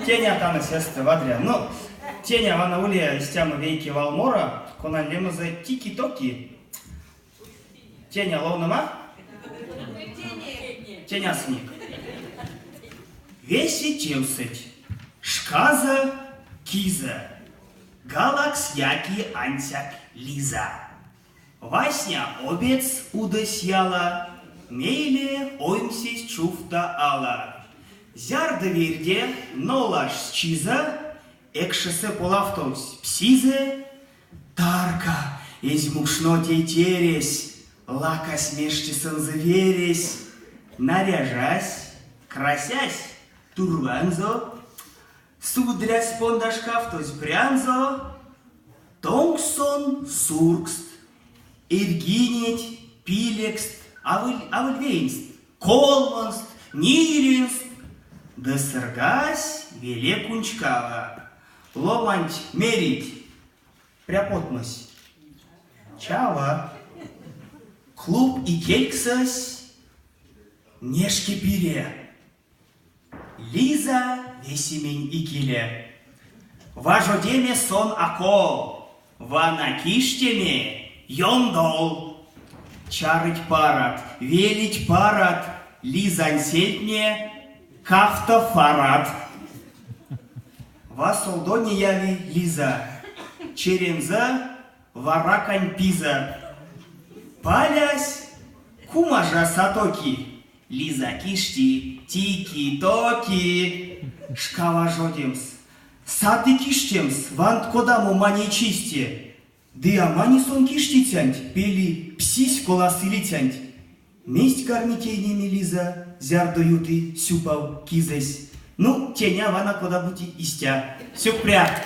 Тейнетяно сестэ вадря. Ну, теня вана ули истямо вейке валморо, конань лемезэ Тики-токи. Теня ловнома? Тенясынек. Весе тевсэть. Шказо, кизэ. Галакс яки ансяк Лиза. Васня обедс удось яла, мейле оймсесь чувто ала. Зярдо верде нолажтсь чизэ, экшесэ полавтовсь псизэ, тарка эзь мукшно тейтересь, лакась мештесэнзэ вересь, наряжась, красясь турванзо, судрясь пондашкавтозь прянзо, тонгсь сон суркст, эрьгинеть, пилекст, аволь, аволь веенст, колмонст, ниленст, ды сыргась веле кунчкава. Ломанть мерить, пряпотмось чава. Клуб икельксэсь нешке пире. Лиза весемень икеле. Важодеме сон а ков, вана киштеме ёндол. Чарыть парат, велить парат, Лизань сельтне кавто фарат. Васолдо неяви Лиза, черензэ варакань пизэ. Палясь кумажа сатоки, Лиза кишти, тики-токи. Шка важодемс. Саты киштемс, вант кодамо маней чись те. Ды а мани сон киштицянть, пели, псись коласы лицянть. Мезть карми тейнеме Лиза, зярдо юты сюпав кизэсь? Ну, теня вана кода-бути истя. Сюкпря!